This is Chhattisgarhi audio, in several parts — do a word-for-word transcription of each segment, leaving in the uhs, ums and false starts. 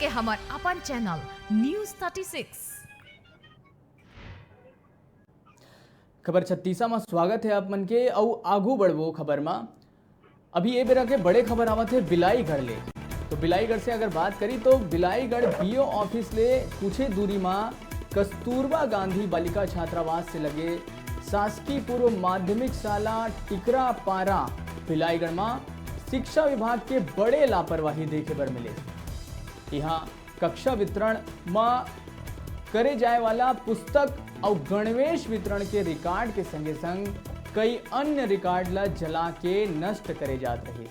के हमर अपन चैनल न्यूज़ थर्टी सिक्स। खबर छत्तीसा म स्वागत हे आप मन के। अउ आगू बढ़बो खबर म। अभी ये बेरा के बड़े खबर आवत हे बिलाईगढ़ ले। तो बिलाईगढ़ से अगर बात करी तो बिलाईगढ़ बीओ ऑफिस ले कुछ ही दूरी म कस्तूरबा गांधी बालिका छात्रावास से लगे शासकीय पूर्व माध्यमिक शाला टिकरापारा बिलाईगढ़ म शिक्षा विभाग के बड़े लापरवाही देखे बर मिले। इहाँ कक्षा वितरण म करे जाए वाला पुस्तक अउ गणवेश वितरण के रिकॉर्ड के संगे संग कई अन्य रिकॉर्ड ला जला के नष्ट करे जात रहिस।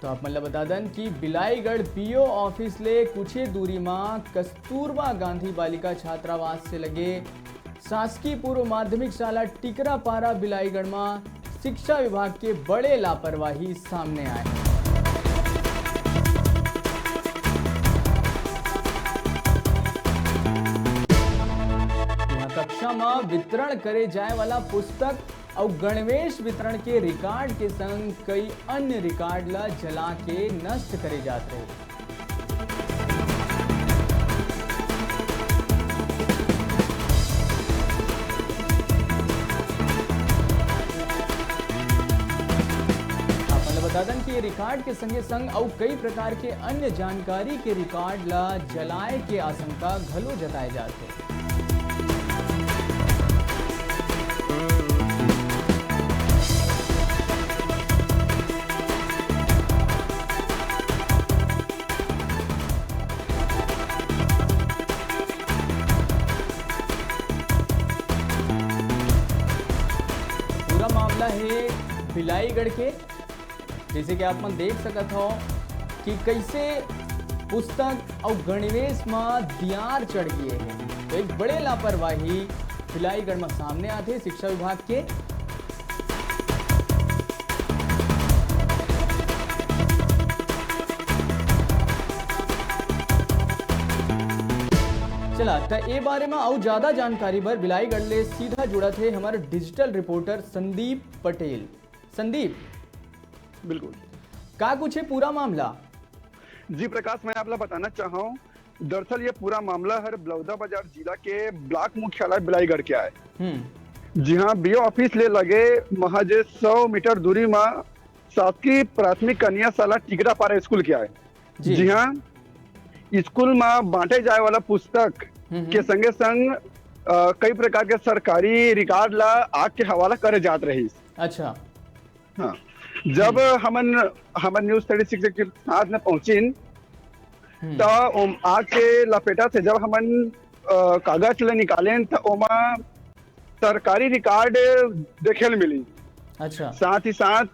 तो आप मन ल बता दन कि बिलाईगढ़ बीओ ऑफिस ले कुछ ही दूरी म कस्तूरबा गांधी बालिका छात्रावास से लगे शासकीय पूर्व माध्यमिक शाला टिकरापारा बिलाईगढ़ म शिक्षा विभाग के बड़े लापरवाही सामने आए। यहाँ कक्षा म वितरण करे जाए वाला पुस्तक अउ गणवेश वितरण के रिकॉर्ड के संग कई अन्य रिकॉर्ड ला जला के नष्ट करे जात रहे। आपन ल बता दन कि ये रिकॉर्ड के संगे संग अउ कई प्रकार के अन्य जानकारी के रिकॉर्ड ला जलाए के आशंका घलो जताए जात हे। पूरा मामला हे बिलाईगढ़ के। जैसे कि आप मन देख सकत हो कि कैसे पुस्तक अउ गणवेश म दियार चढ़ गे हे। तो एक बड़े लापरवाही बिलाईगढ़ म सामने आथे शिक्षा विभाग के। चला, त ए बारे म अउ ज्यादा जानकारी बर बिलाईगढ़ ले सीधा जुड़त हे हमर डिजिटल रिपोर्टर संदीप पटेल। संदीप, बिल्कुल। का कुछ हे पूरा मामला? जी प्रकाश, मैं आप ला बताना चाहूँ, दरअसल ये पूरा मामला हर बलौदाबाजार जिला के ब्लॉक मुख्यालय बिलाईगढ़ के आए। हम्म। जी हाँ, बीओ ऑफिस ले लगे महज सौ मीटर दूरी म शासकीय प्राथमिक कन्या शाला टिकरापारा स्कूल के आए। जी। जी हाँ, स्कूल म बांटे जाए वाला पुस्तक हम्म, हम्म। के संगे संग, अ, कई प्रकार के सरकारी रिकॉर्ड ला आग के हवाला करे जात रहिस। अच्छा। हाँ, जब हम्म। हमन, हमन न्यूज़ थर्टी सिक्स के साथ में पहुंचिन, हम्म। त ओम आग के लपेटा से जब हमन, अ, कागज ले निकालेन, त ओमा सरकारी रिकॉर्ड देखे ल मिली। अच्छा। साथ ही साथ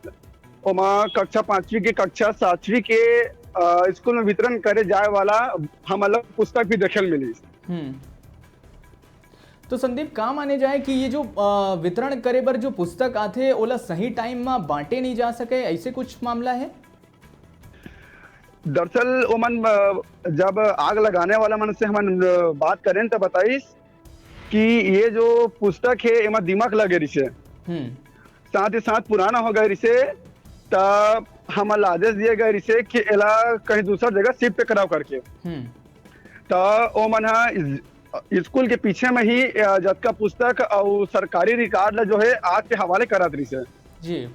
ओमा कक्षा पाँचवीं के, कक्षा सातवीं के, अ, स्कूल में वितरण करे जाए वाला हमन ला पुस्तक भी देखे ल मिली। हम्म। तो संदीप, का माने जाए कि ये जो, अ, वितरण करे बर जो पुस्तक आथे, ओला सही टाइम म बांटे नहीं जा सके, ऐसे कुछ मामला है? दरअसल ओमन, अ, जब आग लगाने वाला मन से हमन, अ, बात करेन त बताइस कि ये जो पुस्तक हे, एमा दीमक लगे रिसे। हम्म। साथ ही साथ पुराना हो गए रिसे, त हमन ला आदेश दिए गए रिसे कि एला कहीं दूसर जगह शिफ्ट कराओ करके। हम्म। त ओमन ह इस-, स्कूल के पीछे में ही, अ, जतका पुस्तक अउ सरकारी रिकॉर्ड ला जो है आग के हवाले करत रिसे। जी।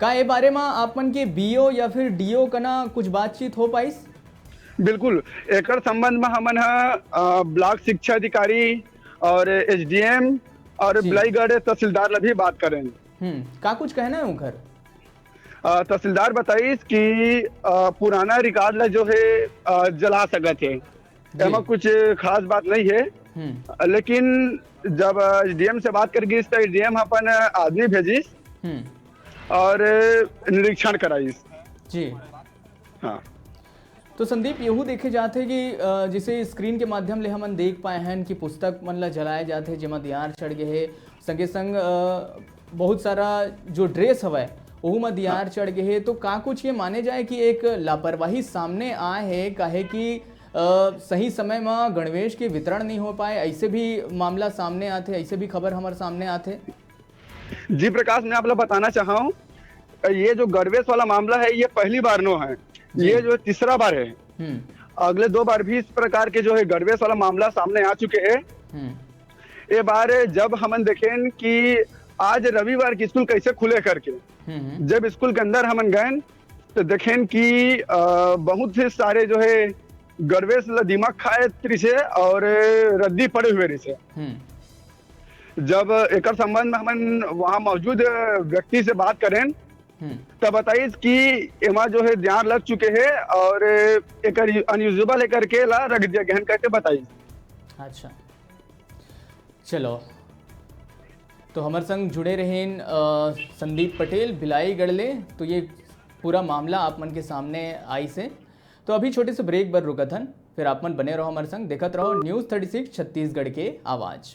का ए बारे म आप मन के बीओ या फिर डीओ कना कुछ बातचीत हो पाइस? बिल्कुल, एकर संबंध म हमन ह, अ, ब्लॉक शिक्षा अधिकारी और एसडीएम और जी। बिलाईगढ़ तहसीलदार ला भी बात करेन। हम्म, का कुछ कहना है उनकर? अ, तहसीलदार बताइस कि, अ, पुराना रिकॉर्ड ला जो है, अ, जला सकत है, जी। एमा कुछ खास बात नहीं है। हम्म। लेकिन जब एसडीएम से बात कर गिस, तो एसडीएम अपन आदमी भेजिस हम्म। और निरीक्षण कराइस। जी। हाँ। तो संदीप, यहू देखे जात हे कि, अ, जैसे स्क्रीन के माध्यम ले हमन देख पाए हन कि पुस्तक मन ला जलाए जात हे, जेमा दियार चढ़ गए हे, संगे संग, अ, बहुत सारा जो ड्रेस हवय, ओहू म दियार हाँ। चढ़ गए हे। तो का कुछ ये माने जाए कि एक लापरवाही सामने आए हे, काहे कि, अ, अ, सही समय म गणवेश के वितरण नहीं हो पाए, ऐसे भी मामला सामने आथे, ऐसे भी खबर हमर सामने आथे। जी प्रकाश, मैं आप लोग बताना चाहूँ, ये जो गणवेश वाला मामला है, ये पहली बार नो है। जी। ये जो तीसरा बार है। हम्म। अगले दो बार भी इस प्रकार के जो है गणवेश वाला मामला सामने आ चुके हैं। हम्म। ये बार जब हमन देखें कि आज रविवार के स्कूल कैसे खुले करके, हम्म। जब स्कूल के अंदर हमन गए तो देखें कि अ, बहुत से सारे जो है गणवेश ला दिमाग खाए रिसे और रद्दी पड़े हुए रिसे। हम्म। जब एकर संबंध में हमन वहाँ मौजूद व्यक्ति से बात करें, हम्म। तब बताइस कि एमा जो है जान लग चुके हैं और एकर अनयूजेबल है करके ला रख दिया गया है करके बताइस। अच्छा, चलो, तो हमर संग जुड़े रहेन अ, संदीप पटेल भिलाई गढ़ ले। तो ये पूरा मामला आप मन के सामने आइस हे। तो अभी छोटे से ब्रेक बर रुकत हन, फिर आप मन बने रहो हमर संग, देखत रहो News Thirty Six छत्तीसगढ़ के आवाज़।